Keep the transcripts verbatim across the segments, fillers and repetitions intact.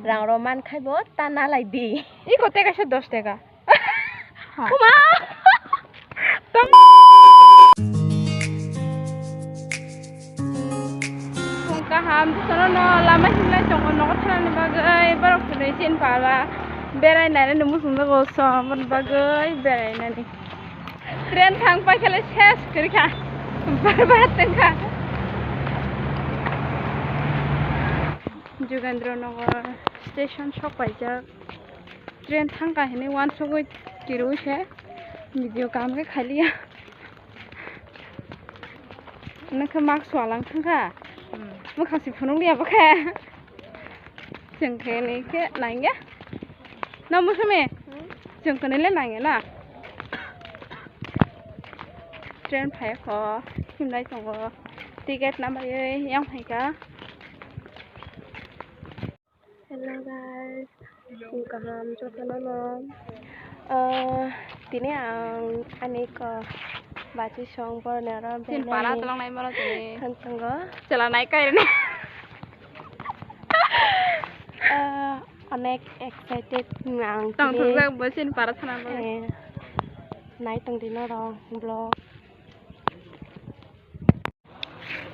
Rang rok man khai bo ta na lai di. Iko teka se dos teka. Kuma. Kaham, sono no lama hinlai tongo, nogo thanani bagwi borok phunui sin pala berai nai no musung nogo som, aboni bagwi berai nani. Train thang pai khele ses kwrwi kha, bar bar tong kha. Jugendra Nagar station sok paijak. Train thang kha hinwi uansugwi twirowi se video kaham khe khailiya. Nwng khe mask walang thang kha. Hmm. Mwkhang se phunuk liya bo khe. Chwng khe ni khe nangya. Na musumi? Hmm? Chwng khe ni le nangya na? Train phai kho, himlai tongo. Ticket na bai yang phai kha. Hello guys, phung kaham jotono no. Ah, tini ang ani ko bachi song borni aro Chini para belai tolong nai moro tini. Thang tongo. Chela nai kai rene. Ah, onek excited ang tong tini. Thang jak bo chini para thana bo. Eh, nai tong di norok vlog.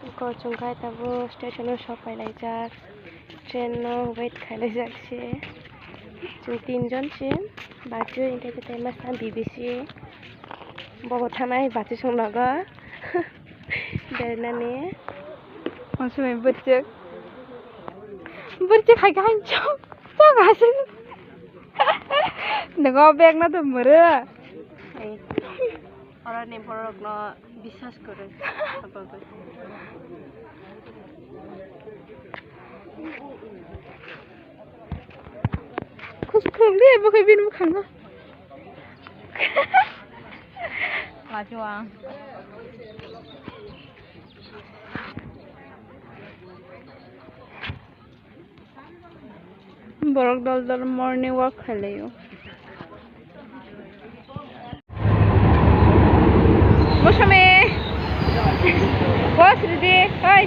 Iko chwng khe tabuk station o sok pai laijak, train no wait khai laijak se. Chwng tin jon se, bachwi hwnkhe tei masa B B C bo bo thanai bachwi song nogo berainani. Omo somoi bwrchuk, bwrchuk hai khe hai chok chok aswk nogo bag no to mwrwi. Oroni borokno biswas kwrwi. Khus khulum de, bo khe bini bwkhango. Lachuang. Borok dol dol morning walk khlai o. Mosome. Boss ready. Oi.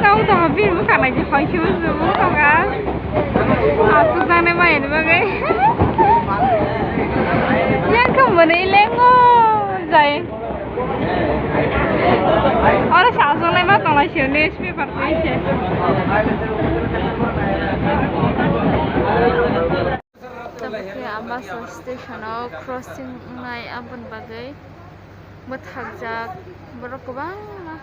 Tau tong ha bini bwkha nai di hoi se bwswk bwkha ka. Aswk jani mai ni bagwi. Yang khe mwnwi lengo jai. Oro sa aswk lai ma tong lai se news paper twi se. Tabuk khe Ambassa station o crossing wngnai, aboni bagwi bwthakjak borok kwbangma.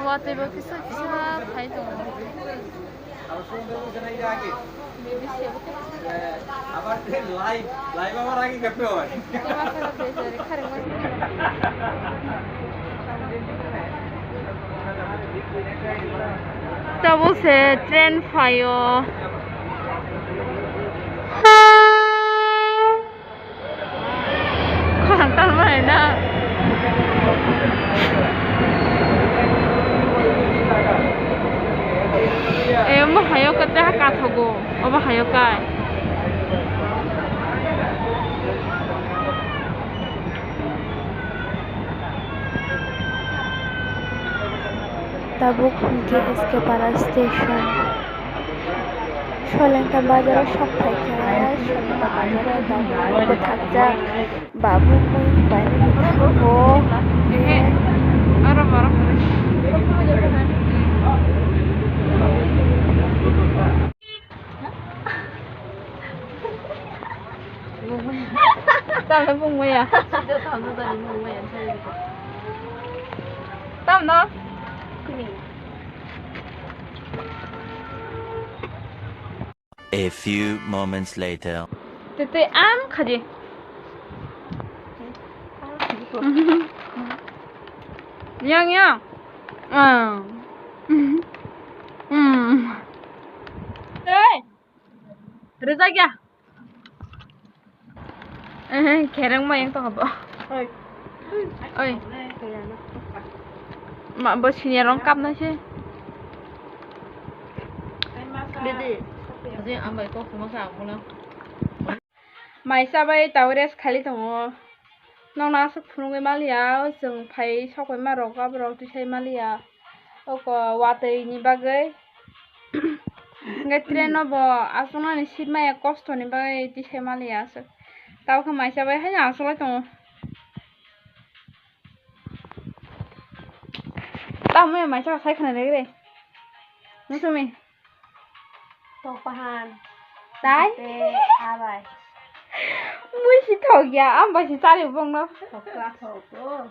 Watwi bo kisa kisa phai tongo. B B C abo khe kisa. Tabuk se train phaio. Khorang talma hai na. Eh, omo hayo kate ha kathogo. Obo hayo kai. Tabuk hwnkhe S K Para station. Solengta bazaro sok phaikha, Solengta bazaro tabuk bwthakjak babu mui bainani thango. Ehe, aro borok kwrwi. Tamno bung maya. Tamno. A few moments later. Tete am khaji. Yang yang. Ah. Hmm. Hey. Rijak ya. Eh, kereng ma yang tong abo. Oi. Oi. Ma bo senior rong kap na se. Didi. Maisa bai tawai rest khali tongo. Nokno aswk phunugwi maliya, o chwng phai sok bai ma rok, abo rok tisai maliya. Oko watwi ni bagwi. Hwnkhe train no bo aswknani seat maya kosto ni bagwi tisai maliya aswk. Tabukhe maisa bai haino aswk lai tongo. Tamo ya maisa sai khna re. Musumi. Tokpahan. Tai? Te abai. Mui si thok ya, am bai si chari bongno. Thokla thok o.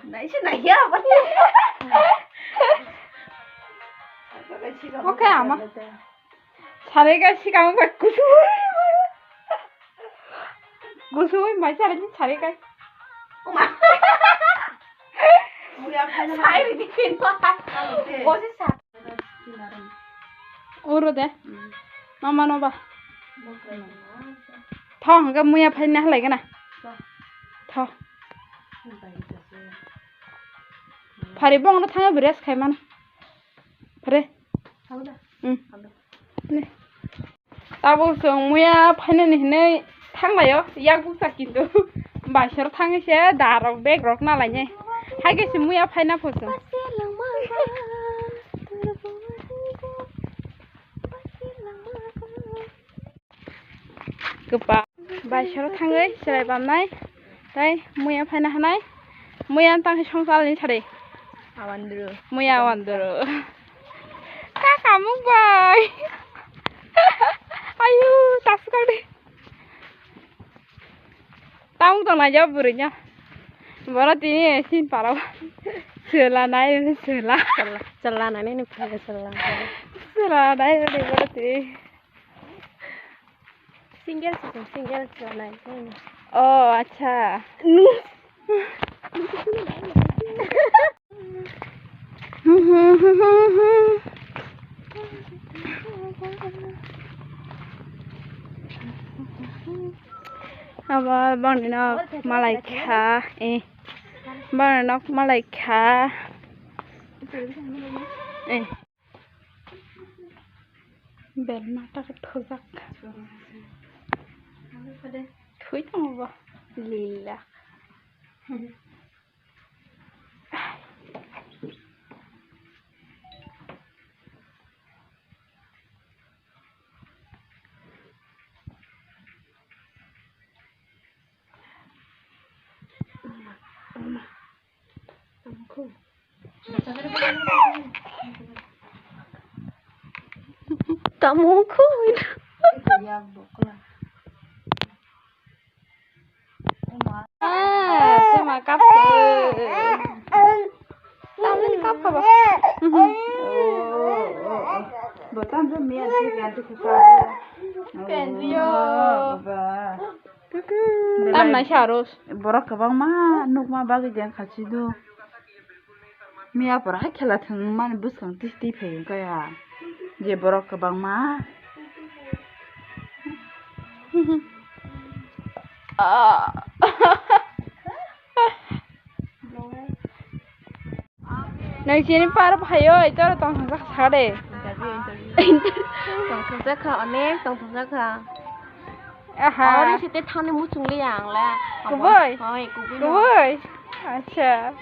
Nai si nai ya, bai. Oke, ama. Sarai ga si kamu bai kusu. Kusu bai sarai ni sarai ga. Oma. Sai ri di kin bai. Osi sa. Oro de. Mama no ba. Tho, hwnkhe muya phaina halai gana. Tho. Phari bongno thangwi bo rest khai mano. Phare. Ni. Tabuk chwng muya phainani hinwi thanglaio, yak bukcha kintu baisor thangwi se da rok bag rok nalainai. Haikhe se muya phaina pho chwng. Kwpa baisor thangwi chwrai bamnai. Tai muya phaina hanai. Muya tang songchal ni sari. Awandru. Muya awandru. Kaka muk bai. Ayu, taskal de. Tamuk tong na jawab buri nya. Boro tini sin paro. Sela nai sela. Sela, sela nai ni pura sela. Sela nai ni boro tini. Single se, single se nai. Oh, acha. Abo bangni nok malai kha, eh. Bangni nok malai kha. Eh. Bel mata khe thujak. Thui tongo bo. Lila. Tamo kho. Ah, tama kapso. Tamni kapkha ba. Bo tamjak miya, miya dukhu ka. Penrio. Baba. Tamnai sa aro. Borok kwbangma nukma bagwi jeng khachi do. Miya pora hai khela thwngmani bwskang twi twi phai wngkha ya. Je borok kwbangma. Ah. Nang chini par phaio, itor tong thangsa kha de. Interview, interview. Tong thangsa kha, onek tong thangsa kha. Aha. Ori sete thani muchung le yang le. Kubui? Hoi, kubui no. Kubui? Acha.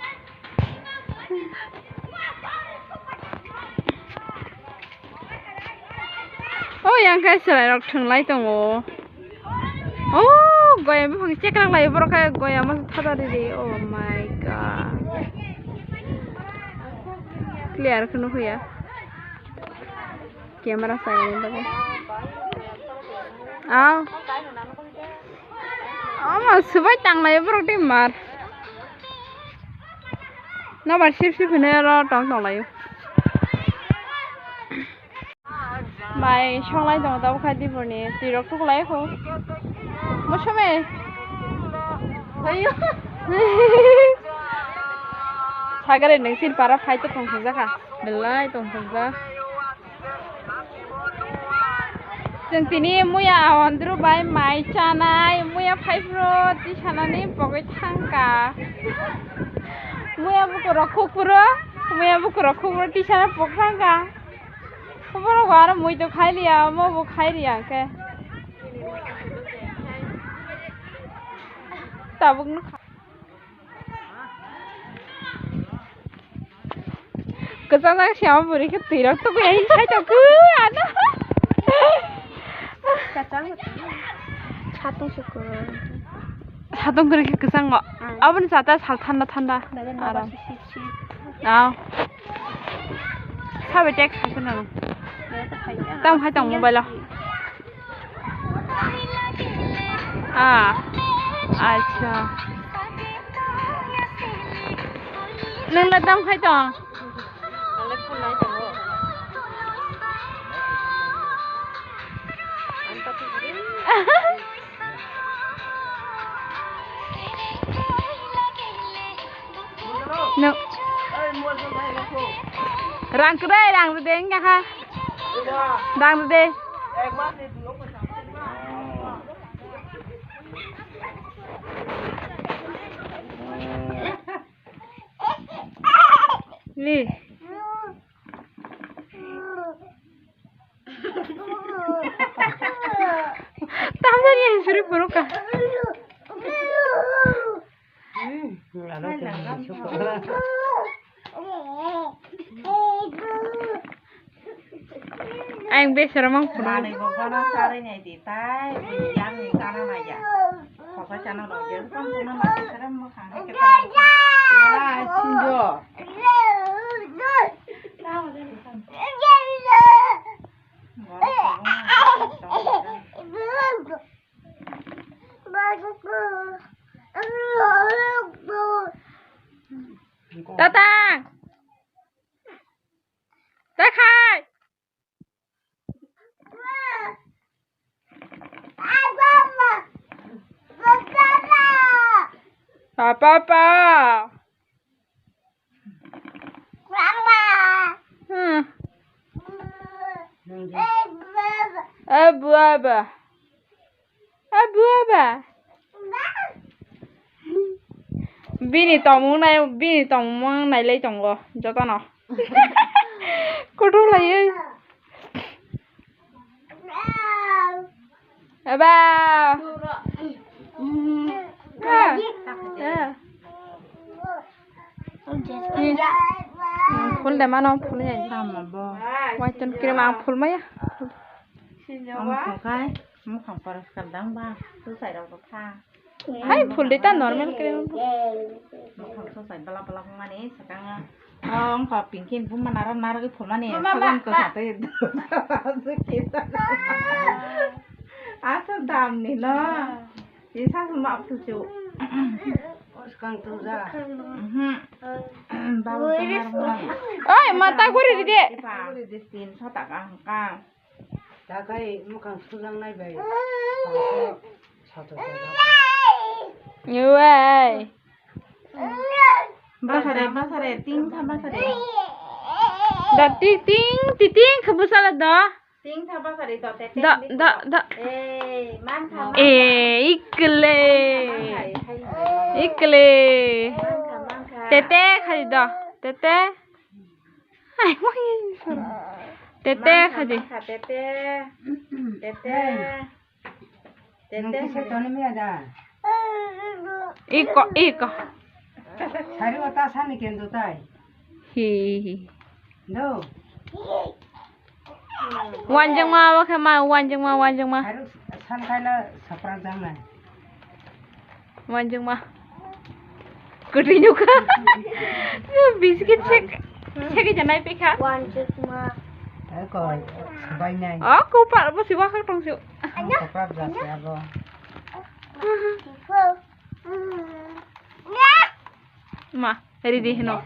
O yang khe chwrairok thwnglai tongo. O goya buphang chekrak lai borok khe goya masa thada ridi. Oh my god. Clear khe nukhuya. Camera saimani bagwi. Aw. Omo swbai tanglai borok de mar. Nobar sip sip hinwi oro tong tong laio. Mai songlai tongo tabuk khai Dipurni twirok tukulai kho. Mosome. Sagare nung sin para phai to tong thang jakha. Belai tong thang jak. Chwng tini muya awandru bai mai chanai, muya phaiphuru tisanani pogwi thangkha. Muya bukurok khukphuru, muya bukurok khukphuru tisana pok thangkha. Borok bo aro mui to khai liya, omo bo khai liya hwnkhe. Tabuk no kha-, kwchajak se omo bwrwi khe twirok tugui hai sai tongkhu ano. Satung se kwrwi. Satung kwrwi khe kwchango. Ang. Aboni chata sal thanda thanda. Aram. Aw. Sabai text hai kheno. Tam hai tong mobile o. Ah. Acha. Nwng le tam hai tong? No. Rang kwrwi, rang rwdi wngya kha. Rang rwdi. Ni. Tamjani suri puro ka. Ang besero mang puro. Manui bo bono sarai nai di tai, bini yang ni sana nai ya. Khosa chana rok je, bang pungna ma sere mwkhang hai khe ta. Ba, sinjo. Tata. Takhai. Papa, pa. Hmm. Abu aba. Abu aba. Bini tongmung nai, bini tongmung nailai tongo jotono. Kotor laiwi. Aba. Ah. Ah. Hmm. Hmm, phul de mano, phul ya. Tamo bo. Waiton kirim ang phul maya. Ang phul kai, mukhang poriskar dang ba, tu sai rok tha. Hai, phul de ta normal kirim. Mukhang tu sai bala bala mani sakang. Oh, ang pa pingkin pun mana ram naragi phul mani. Mama, salam ko mama. Sate. Asa dam ni no. Isa suma tu chu. Oskang tu ja. Mhm. Baru dengar mo. Oi, mata guri di de. Guri di tin so tak ang ka. Takai mukhang sujangnai bai. Sato sato. Yowai. Basare, basare, ting tha basare. Da ting, ting, ti ting khabu sala da. Ting tha basare to, te te. Da, da, da. Eh, man kha, man kha. Eh, ikle. Man kha, hai, hai. Ikle. Man kha, man kha. Tete khai da. Tete. Ai, moi. Tete khai di. Man kha, man kha, tete. Tete. Tete. Nung kisa toni miya da. Iko, iko. Sari o ta sani kendo tai. Hi, hi. Do. Wanjang ma, wa khe ma, wanjang ma, wanjang ma. Sari san kai la sapra jang na. Wanjang ma. Kutui nukha. Biscuit sek, sek janai pekha. Wanjang ma. Eko, bai nai. Oh, ko pa, bo siwa khak tong siu. Ang kaprap jase abo. Ma, ready hino.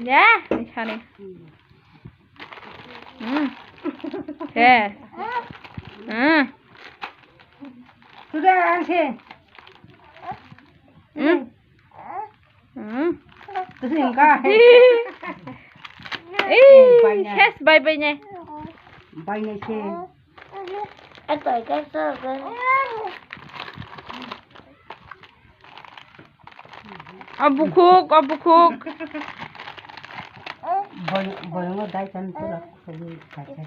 Ya, ni sani. Hmm. He. Hmm. Sudah, ang sih. Hmm. Hmm. Kasi yung ka. Eh, ses bai bai ne. Bai ne se. Ato ka so. Abukhuk, abukhuk. Boyongo dai kan pura khogwi kaisa.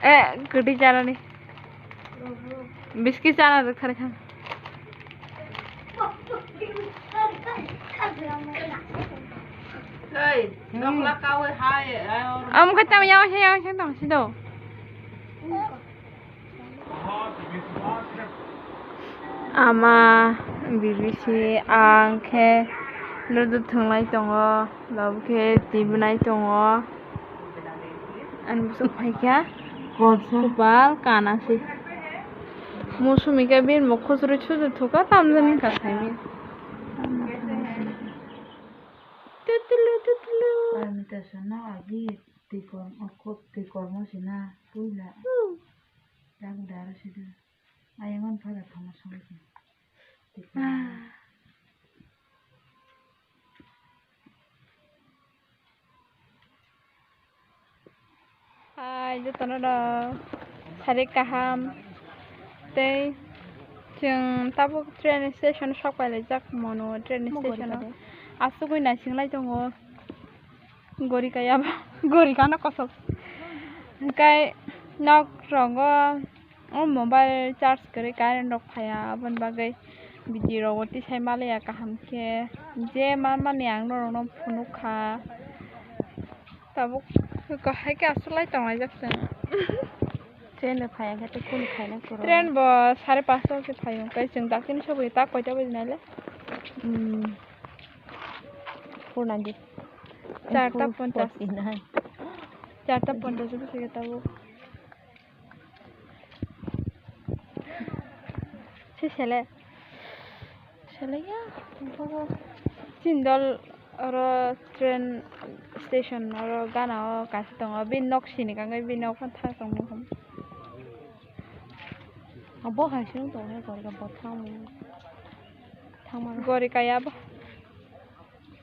Eh, kwtwi chanani. Biskit chana rwkha rwkha. Hey, nokla kawi hai, hai, or- Am kata yawa se yawa se tong sido. Ama, bibisi, ang khe ludu thwnglai tongo, labo khe T V nai tongo. Ani bwswk phaikha kopal kana se. Musumi khe bini mokol chwrwi suju thukha, tamjani wngkha saimanya. Tutulu, tutulu. Twi kormo, twi kormo se na puila. Dang daro se do. Ayang on phada thangma song se. Twi kormo. Hai, jotono rok sari kaham. Tei chwng tabuk train station sok pailaijak mono train station o. Asugwi naising lai tongo. Gori kaya ba, gori kano kosok. Hingkai nok rogo o mobile charge kwrwi current rok phaiya, aboni bagwi video rogo tisai maliya kaham khe. Je manmani ang norokno phunukha. Tabuk hai khe aswk lai tonglaijak chwng. Train rok phaiya khe tei kunu khaina kwrwi. Train bo sare panchta se phaio, hingkai chwng daktino sogwi ta koita baji naile? Hmm. Four ninety. Charta ponchas. Four forty nine. Charta ponchas o bwswk tabuk. Se sele. Sele ya. Chindol oro train station oro gana o kaisa tongo. Bini nok sini kangkhe bini nok phano thang tongmani. Abo hai se wng tong khe gori ka bo thang. Thangmani. Gori kaya bo.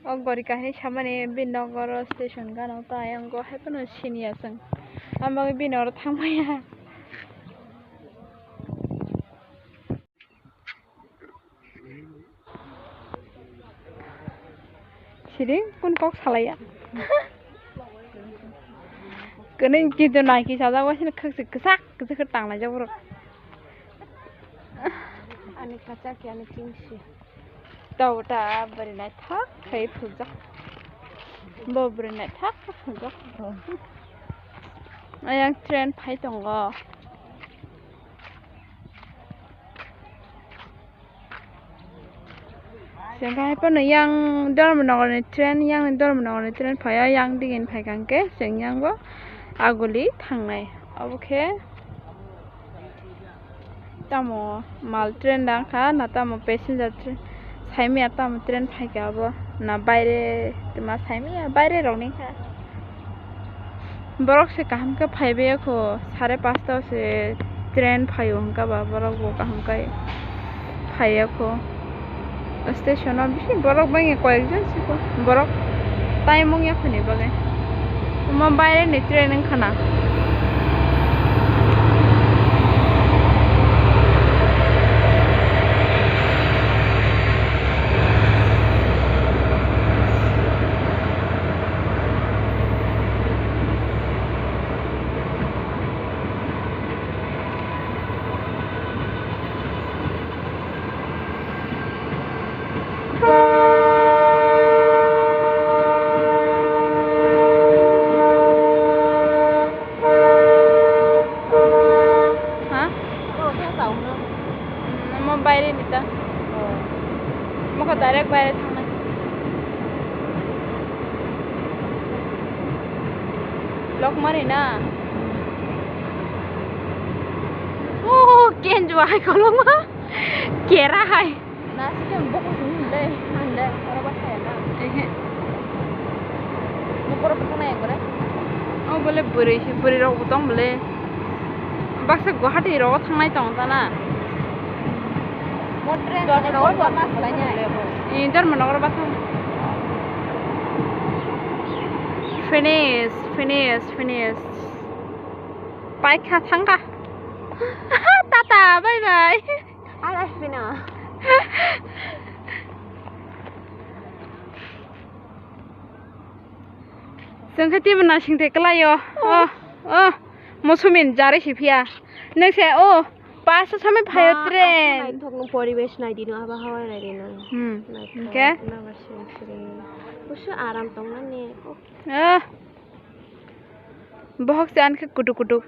O gori kahini samani bini nok oro station gana o ta ayang go hai phano siniya chwng. Amo bini oro thangmaya. Siring kun kok salaiya. Kwnwi kitu nai kisa jago sini khakchik kwchak kwchak khe tanglaijak borok. Ani kacha khe ani kingsi. Tau ta bwrwi naithok khai phunjak. Bo bwrwi naithok khai phunjak. Ayang train phai tongo. Chwng khe hai phano yang Dharmanagar ni train, yang ni Dharmanagar ni train phai o, yang digini phai kha hwnkhe chwng yang bo aguli thangnai. Obo khe tamo mal train da wngkha na tamo passenger train, saimanya tamo train phai kha obo na baire twma saimanya baire rok ni kha. Borok se kaham khe phaibai kho, sare panchta o se train phaio hwnkha ba borok bo kaham khe phaiya kho. Station o bisi borok bangya koyek jon se kho, borok time wngya khoni bagwi. Omo baire ni train wngkha na. Ha? Omo baire ni ta. Mokho direct baire thangnai. Lokmari na. Oh, kenjua hai koloma. Kera hai. Nasi kan bokol sung le, hande, oro ba kaya na. Ehe. Nokoro bo thangnai gore. Oh, bole bwrwi se, bwrwi rok bo tong bole. Baksa Guwahati rogo thangnai tong ta na? Mo train Dharmanagar ba mas lainai. Eh, Dharmanagar ba thang. Finish, finish, finish. Paikha thangkha. Tata, bye bye. Ar asbi na. Chwng khe teibo nasing te kwlai o. Oh, oh, musumin jari si phiya. Nwng se, oh, paso samai phaio train. Naithok no poribesh nai di no, abo hawa nai di no. Hmm. Naithok, hingke? Nabar siri siri. Busu aram tong mani. Oh. Ah. Bohok se ani khe kutuk kutuk.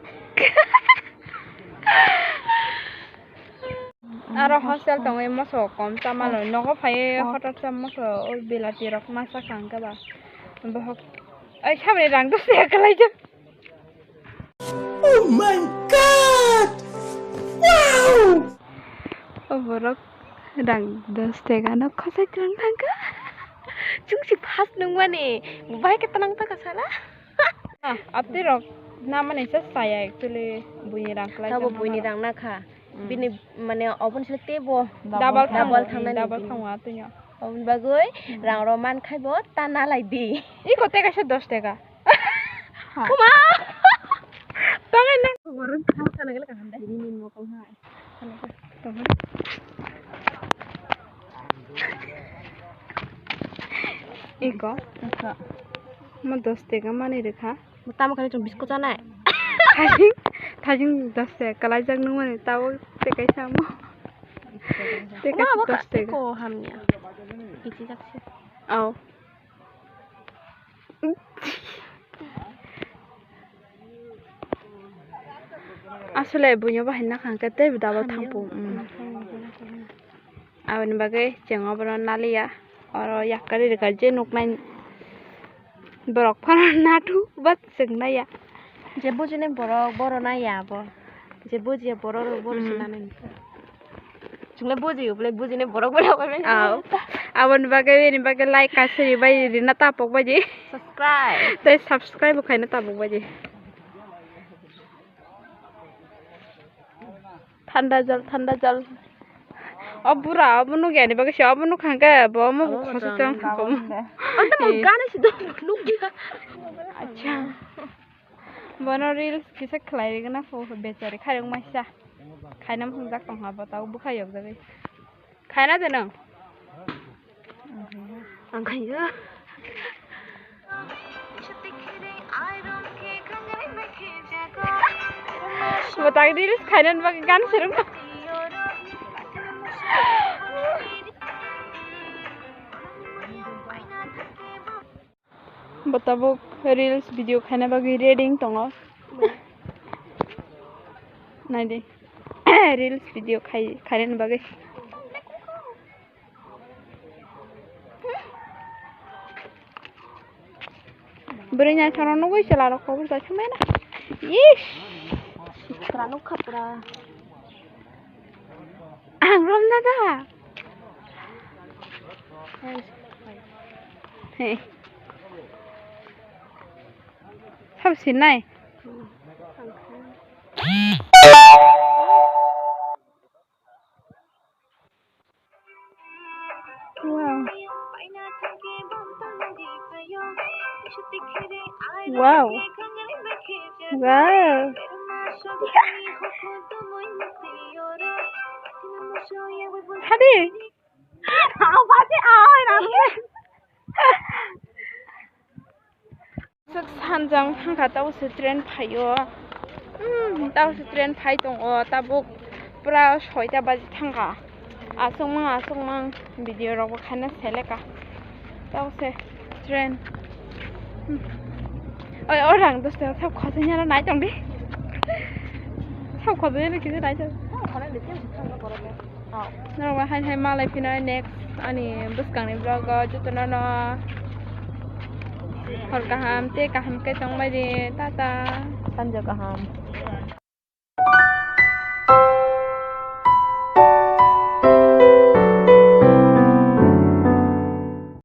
Aro hostel tongwi moso kom chamalo, nogo phaiwi hotot cha moso, o belati rok masa kha hwnkhe ba. Bohok, ai, saboni rang dos taka kwlaijak. Oh my God! Wow! O borok rang dos taka no khosai kwrwng thangkha. Chwng si first nungmani, bai khe tanang taka sala. Ah, atwi rok namani se saya actually buini rang kwlai. Tabo buini rang nakha. Mm. Bini mane oboni se teibo double double thangnani, double thango atwino. Oboni bagwi rang rok mankhai bo ta nalai di. Iko tei kaisa dos taka. Ha. Kuma. Tongai nang. Borok thang sana gele kaham dai. Ini mokol hai. Iko. Mo dos taka mani rikha. Mo tamo kani chwng biskut chanai. Thajing, thajing dos taka kwlaijak nungmani tabo tei kaisa mo. Tei kaisa dos taka. Ko hamya. Kichi jakse. Au. Asole buino bahai nakha hwnkhe tei double thangpung. Aboni bagwi chwng obono naliya. Oro yakkari rwkha je nuknai borok phano nathuk ba chwng naiya. Je bujinai borok bohrok naiya abo. Je bujiya borok rok bohrok se nanai. Chwngno bujiyo, bwlai bujinai borok bai rok bai. Aw. Aboni bagwi, bini bagwi like kaisa ribai rina tapok baidi. Subscribe. Tei subscribe bo khaina tapok baidi. Thanda jol, thanda jol. O bura, obo nukya ni bagwi se, obo nukha hwnkhe bo omo bo khosoi tong. Anta mo gana si do nukya. Acha. Bono reels kisa khlai rwgwna pho bechari khairok maisa. Khaina mwngjak tongha bo tabuk bwkha yokjagwi. Khaina de nwng? Ang khaiya. Bo tak reels khaina bagwi gan se rwgwna. Bo tabuk reels video khaina bagwi ready wng tongo. Naidi. Reels video khai, khaina bagwi. Bwrwi naithokno nugwi chwla rok kobor bai thangmani. Ish. Sikra nukha pura. Ang romna da. Hey. Sabo sinai. Wow. Wow. Wow. Hadi. Swk sanjang thangkha, tabuk se train phaio. Hmm, tabuk se train phai tongo, tabuk pura soita baji thangkha. Aswkmang, aswkmang video rok bo khaina seleka. Tabuk se train. Hmm. Oi, o rang dos taka sab khosoi nai tong di. Sab khosoi nai kisa nai tong. Norok bai hai hai malai phino next ani bwskangni vlog o jotono no hor kaham tei kaham khe tongbai di, tata. Sanja kaham.